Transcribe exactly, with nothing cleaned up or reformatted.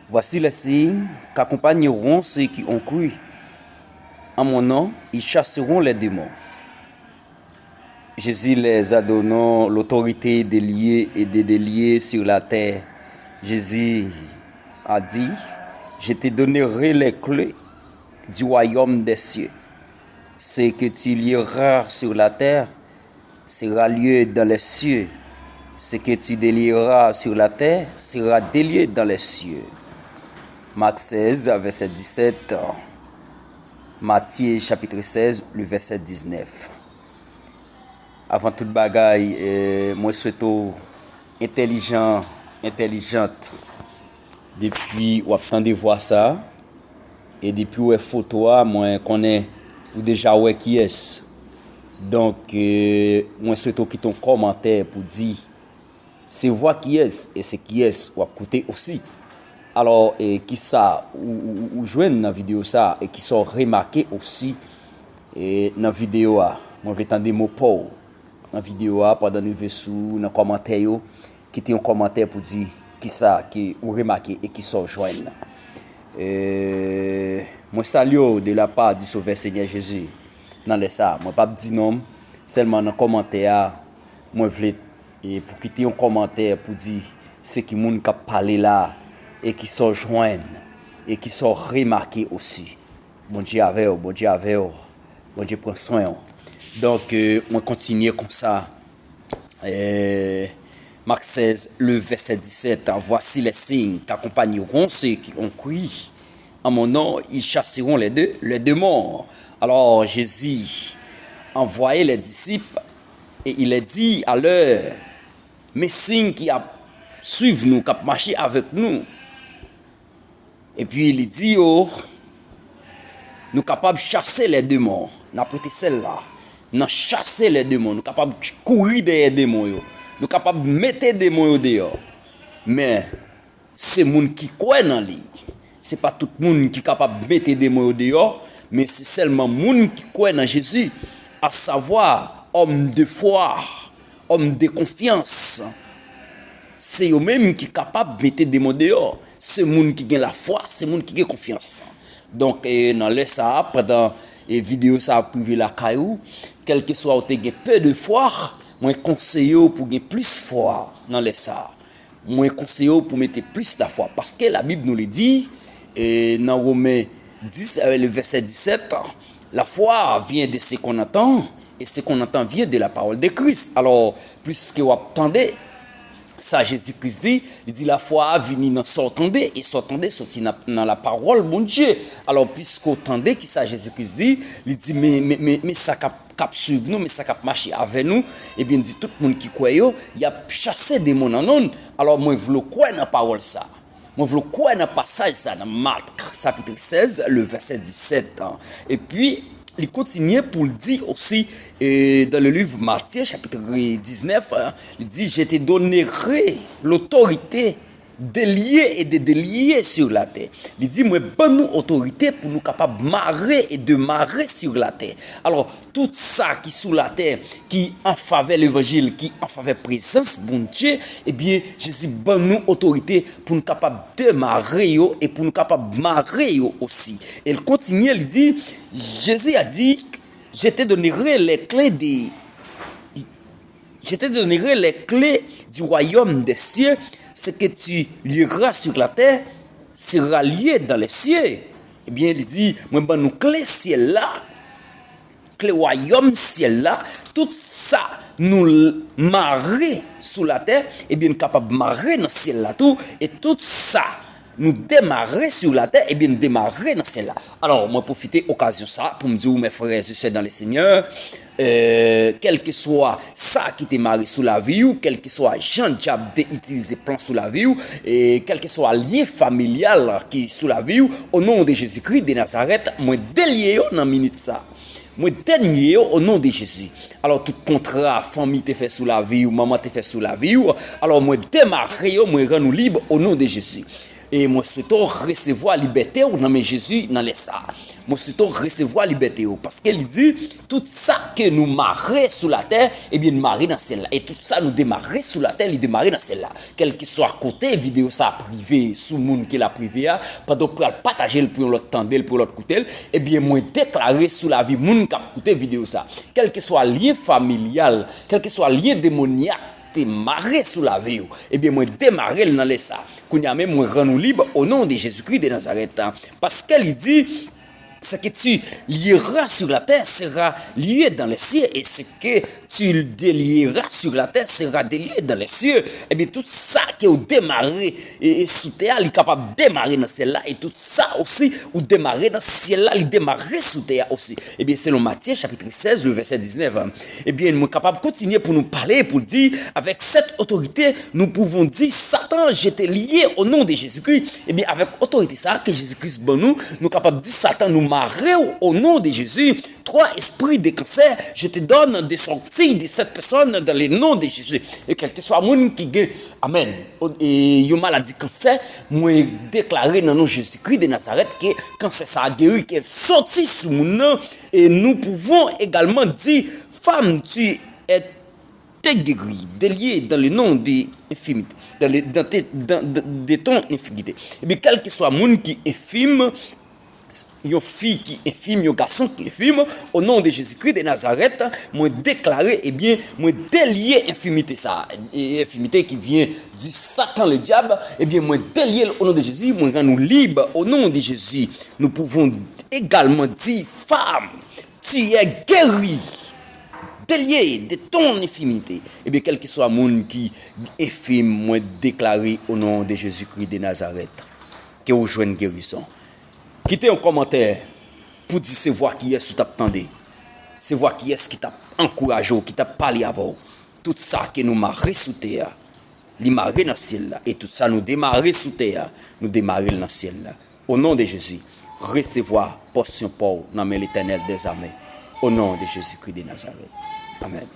Voici les signes qu'accompagneront ceux qui ont cru. En mon nom, ils chasseront les démons. Jésus les a donné l'autorité de lier et de délier sur la terre. Jésus a dit, je te donnerai les clés du royaume des cieux. Ce que tu lieras sur la terre sera lié dans les cieux. Ce que tu délieras sur la terre sera délié dans les cieux. Marc seize, verset dix-sept. Matthieu chapitre seize, le verset dix-neuf. Avan tout bagay, eh, mwen swete w entèlijan, entèlijant. Depi w ap tande vwa sa, e depi w wè foto a, mwen konnen ou deja wè kiyès. Donk, eh, mwen swete w kite yon kòmantè pou di se vwa kiyès e se kiyès w ap koute osi. Alò, e, kisa ou, ou, ou, ou jwenn nan videyo sa a e kisa w remake osi, e, nan videyo a? Mwen vle tande mo pa w nan videyo a pandan n rive sou, nan kòmantè yo. Kite yon kòmantè pou di kisa ke ou remake e kisa w jwenn. E, mwen salye w de la part du Sauveur Seigneur Jésus. Nan lè sa a, mwen p ap di non m, sèlman nan kòmantè a, mwen vle, e, pou kite yon kòmantè pou di se ki moun k ap pale la, e kisa w jwenn, e kisa w remake osi. Bondye avè w, Bondye avè w, Bondye pran swen w. Donk, e, mwen kontinye konsa. E, Marc seize, le verset dix-sept, voici les signes qu'accompagneront ceux qui ont cru. En mon nom, ils chasseront les dé-, les démons. Alors, Jésus envoyait les disciples et il les dit à leur, men siy ki ap swiv nou, k ap mache avèk nou. Epi li di yo, nou kapab chase lè demon. N ap rete sèl la. Nan chase lè demon, nou kapab kouri dèyè demon yo. Nou kapab mete demon yo deyò. Men, se moun ki kwè nan li. Se pa tout moun ki kapab mete demon yo deyò, men se sèlman moun ki kwè nan Jezi, asavwa, homme de foi, homme de confiance. Se yo menm ki kapab mete demon deyò. Se moun ki gen lafwa, se moun ki gen konfyans. Donk, e, nan lè sa a, pandan, e, videyo sa a ap rive lakay ou, kèlkeswa ou te gen peu de foi, mwen konseye w pou gen plis fwa nan lè sa a. Mwen konseye w pou mete plis lafwa, paske Labib nou li di, e, nan Women dis, e, le vèsè disèt, la foi vient de ce qu'on entend, Et ce qu'on entend vient de la parole de Christ. Alò, pliske w ap tande sa Jezi Kris di, li di lafwa a vini nan sa w tande, e sa w tande soti nan, nan lapawòl Bondye. Alò, pliske w tande ki sa Jezi Kris di, li di, men, men, men, men sa k ap, k ap swiv nou, men sa k ap mache avè nou, ebyen, di tout moun ki kwè yo, y ap chase demon nan non l. Alò, mwen vle w kwè nan pawòl sa. Mwen vle w kwè nan pasaj sa nan Mak, chapitre seize, le verset dix-sept. Epi, li kontinye pou l di osi, e, dans le livre Matthieu, chapitre dix-neuf, li di, je te donnerai l'autorité de lier et de délier sur la terre. Li di, mwen ban nou otorite pou nou kapab mare e demare sur la terre. Alò, tout sa ki sou latè, ki an favè levanjil, ki an favè prezans Bondye, ebyen, Jezi ban nou otorite pou nou kapab demare yo e pou nou kapab mare yo osi. E l kontinye, li di, Jezi a di, je te donnerai les clés de, je te donnerai les clés du royaume des cieux, ce que tu lieras sur la terre sera lié dans les cieux. Ebyen, li di, mwen ban nou kle syèl la, kle wayòm syèl la, tout sa nou l-, mare sou latè, ebyen, n kapab mare nan syèl la tou, e tout sa nou demare sou latè, ebyen, n demare nan syèl la. Alò, mwen pwofite okazyon sa pou m di w, mes frères et sœurs dans le Seigneur, euh, kèlkeswa sa ki te mare sou lavi w, kèlkeswa jan dyab te itilize plan sou lavi w, e kèlkeswa lyen familyal ki sou lavi w, o non de Jezikri de Nazarèt, mwen delye yo nan minit sa. Mwen delye yo o non de Jezi. Alò, tout kontra fanmi te fè sou lavi w, manman te fè sou lavi w, alò, mwen demare yo, mwen rann ou lib o non de Jezi. E mwen swete w resevwa libète w nan men Jezi nan lè sa. Mwen swete w resevwa libète w, paske li di, tout sa ke nou mare sou latè, ebyen, n mare nan syèl la. E tout sa nou demare sou latè, li demare nan syèl la. Kèlkeswa kote videyo sa ap rive sou moun ke l ap rive a, pandan w pral pataje l pou yon lòt tande l, pou yon lòt koute l, ebyen, mwen deklare sou lavi moun k ap koute videyo sa, kèlkeswa lyen familyal, kèlkeswa lyen demonyak te mare sou lavi w, ebyen, mwen demare l nan lè sa. Kounye a menm, mwen rann ou lib o non de Jezikri de Nazarèt. Paske li di, ce que tu lieras sur la terre sera lié dans les cieux, et ce que tu délieras sur la terre sera délié dans les cieux. Ebyen, tout sa ke w demare e, e sou tè a, li kapab demare nan syèl la, e tout sa osi, ou demare nan syèl la, li demare sou tè a osi. Ebyen, selon Matye, chapitre seize, le verset dix-neuf, ebyen, mwen kapab kontinye pou nou pale, pou l di, avec cette autorité, nous pouvons dire, Satan, je te lie au nom de Jésus-Christ. Ebyen, avèk otorite sa a ke Jezi Kris ban nou, nou kapab di, Satan, nou mare w o non de Jezi. Toi, esprit de cancer, je te donne de sortir de cette personne dans le nom de Jésus. E kèlkeswa moun ki gen, amèn, e yon maladi kansè, mwen deklare nan non Jezikri de Nazarèt ke kansè sa a geri, ke l soti sou moun nan. Et nous pouvons également dire, femme, tu es guérie, déliée dans le nom de infirmité, dans le, dans tes- dans- de, de ton infirmité. Ebyen, kèlkeswa moun ki enfim, yon fi ki enfim, yon gason ki enfim, o non de Jezikri de Nazarèt, mwen deklare, ebyen, mwen delye enfimite sa a. E enfimite ki vyen di Satan le dyab, ebyen, mwen delye l o non de Jezi, mwen rann ou lib o non de Jezi. Nous pouvons également dire, femme, tu es guérie, déliée de ton infirmité. Ebyen, kèlkeswa moun ki enfim, mwen deklare o non de Jezikri de Nazarèt, ke w jwenn gerizon. Kite yon kòmantè pou di se vwa kiyès ou t ap tande. Se vwa kiyès ki t ap ankouraje w, ki t ap pale avè w. Tout sa ke nou mare sou tè a, li mare nan syèl la. E tout sa nou demare sou tè a, nou demare l nan syèl la. O non de Jezi, resevwa pòsyon pa w nan men Letènèl dèzame. O non de Jezikri de Nazarèt. Amèn.